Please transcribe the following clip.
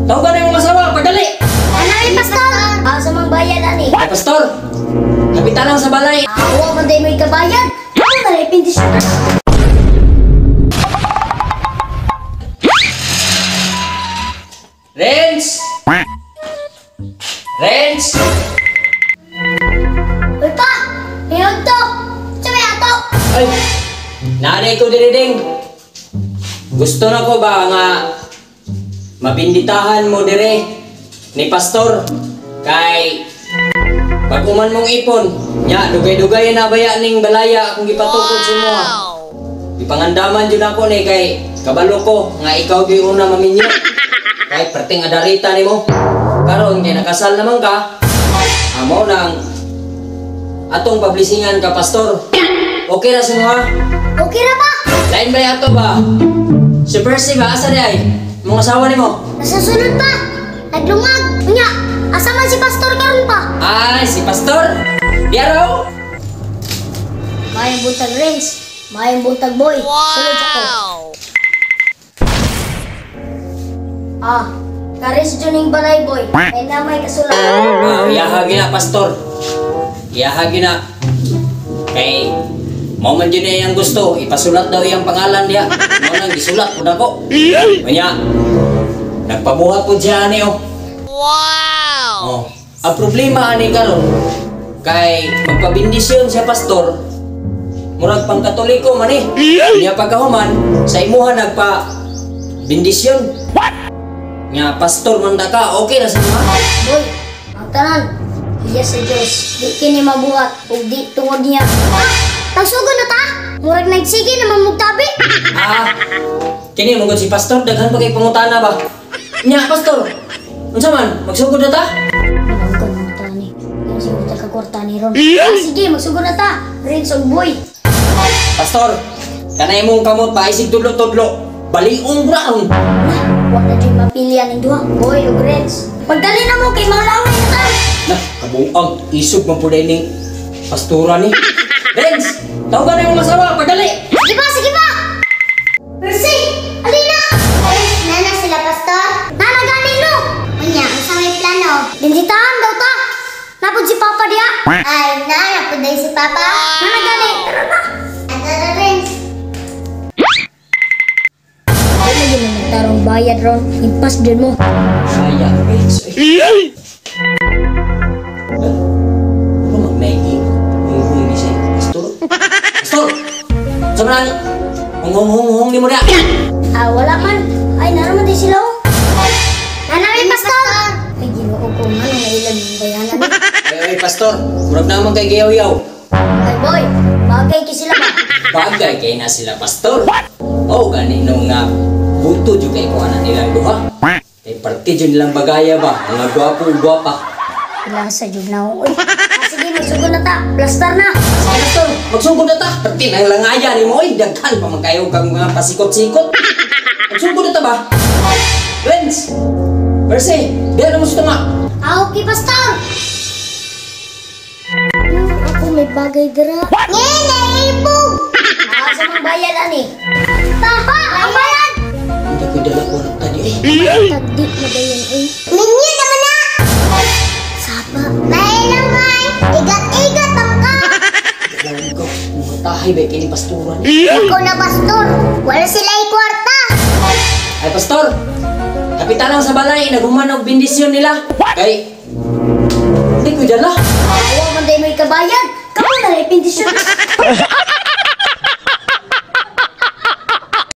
Tawagan na imong asawa, pagdali. Ano ni Pastor? Ah, sa mang bayad ani. Ay, Pastor, kapitan lang sa balay. Awa man day mo'y kabayad. Ako na lang ipindisyon. Renz! Renz! Uy pa! Mayroon to! Sa may ato! Ay! Nanay ko diri ding. Gusto na ko ba nga mabinditahan mo dire ni Pastor kay pag uman mong ipon nya dugay-dugay na baya ning balaya akong gipatukod sa imo. Gipangandaman jud ako ni kay kabalo ko nga ikaw gyud una maminyo. Kay perting adarita nimo. Karon kay nakasal naman ka, amo nang atong pablisingan ka, Pastor. Okay ra sa mo ha? Okay ra ba? Lain ba ato ba? Si Percy ba? Asa di ay? Mga asawa nimo? Nasa sulod pa! Naglungag! Unya! Asa man si Pastor karon pa? Ay, si Pastor! Diaraw! Mayong buntag, Renz. Mayong buntag, boy. Sulod sa ko. Ah, karis dyan yung balay, boy. Ay na may kasulat. Ah, iyaha gina, Pastor. Iyaha gina. Kay, mao man dyan iyang gusto. Ipasulat daw iyang pangalan niya. Mao nang gisulat po na ko. Unya, nagpabuhat po siya ani, oh. Wow! Oh. Ang problema ani karon kay magpabindisyon siya, Pastor. Murag pang Katoliko man eh. Niya pagkahuman sa imuha nagpa bindisyon. What? Nga pastor man ta ka, okay ra sa mga. Boy, ang tanan. Iya sa Diyos. Di kini mabuhat ug di tungod niya. Ah, tagsugod na ta? Murag nagsige naman mugtabi. Ah. Kini mo si Pastor daghan pa kay pangutana ba. Nya Pastor. Unsa man? Magsugod na ta? Ang mga ni. Yung siguro ta kagwarta ni Ron. Ah, sige, magsugod na ta. Renz ug boy. Pastor, kanay mong kamot pa isig tudlo-tudlo. Baliong brown. Nah, wa na dyan mapili aning duha. Boy ug Renz. Pagdali na mo kay manglaway na ta. Nah, kabuang isog man pud ning pastora ni. Renz, tawagan na imong asawa, pagdali. Sige pa, sige pa. Percy, alina. Ay, nana sila, Pastor. Nana gani no. Unya, unsa may plano? Binditahan daw ta. Napod si Papa diya. Ay, nana po day si Papa. Nana gani. Tara na. Tara, Renz. Ay, lagi na nagtarong bayad ron. Impas din mo. Kaya, Renz. Ay. Ano mag-Nike? Hunghung ni siya. Pastor? Pastor! Sa manang hunghung-hunghung ni mo niya. Ah, wala man. Ay, naraman din sila oh. Nana may Pastor. Ay, ginoo ko nga nung nailag yung bayanan. Ay, ay, Pastor. Murag naman kay Giyaw-yaw. Ay, boy. Bagay kay sila ba? Bagay kay na sila, Pastor. Oh, gani no nga. Buto dyan kay kuha na nilang duha. Kay parte dyan nilang bagaya ba? Mga gwapo o gwapa. Lasa dyan na ako. Uy. Ah, sige, magsugod na ta. Plastar na. Sige, Pastor. Magsugod na ta. Parte na langaya ni mo. Oy, daghan pa man kayo kang mga pasikot-sikot. Magsugod na ta ba? Renz! Percy! Diyan na mo sa tunga. Ah, okay, Pastor. Ako may bagay dira. Ngayon, naibog. Ah, sa mga bayad, ani. Papa, ang bayad. Hindi ko dala kwarta di eh. Tagdi na ba yan, uy? Minyo naman na. Sapa. Mahilang ay. Igat-igat ang ka. Dalawin ko. Matahay ba kini pastura ni? Ikaw na, Pastor. Wala sila kwarta. Ay, Pastor! Kapitan lang sa balay, naghuman og bindisyon nila. Kay, hindi ko dala. Awa man day may kabayad. Kamo na lang ipindisyon.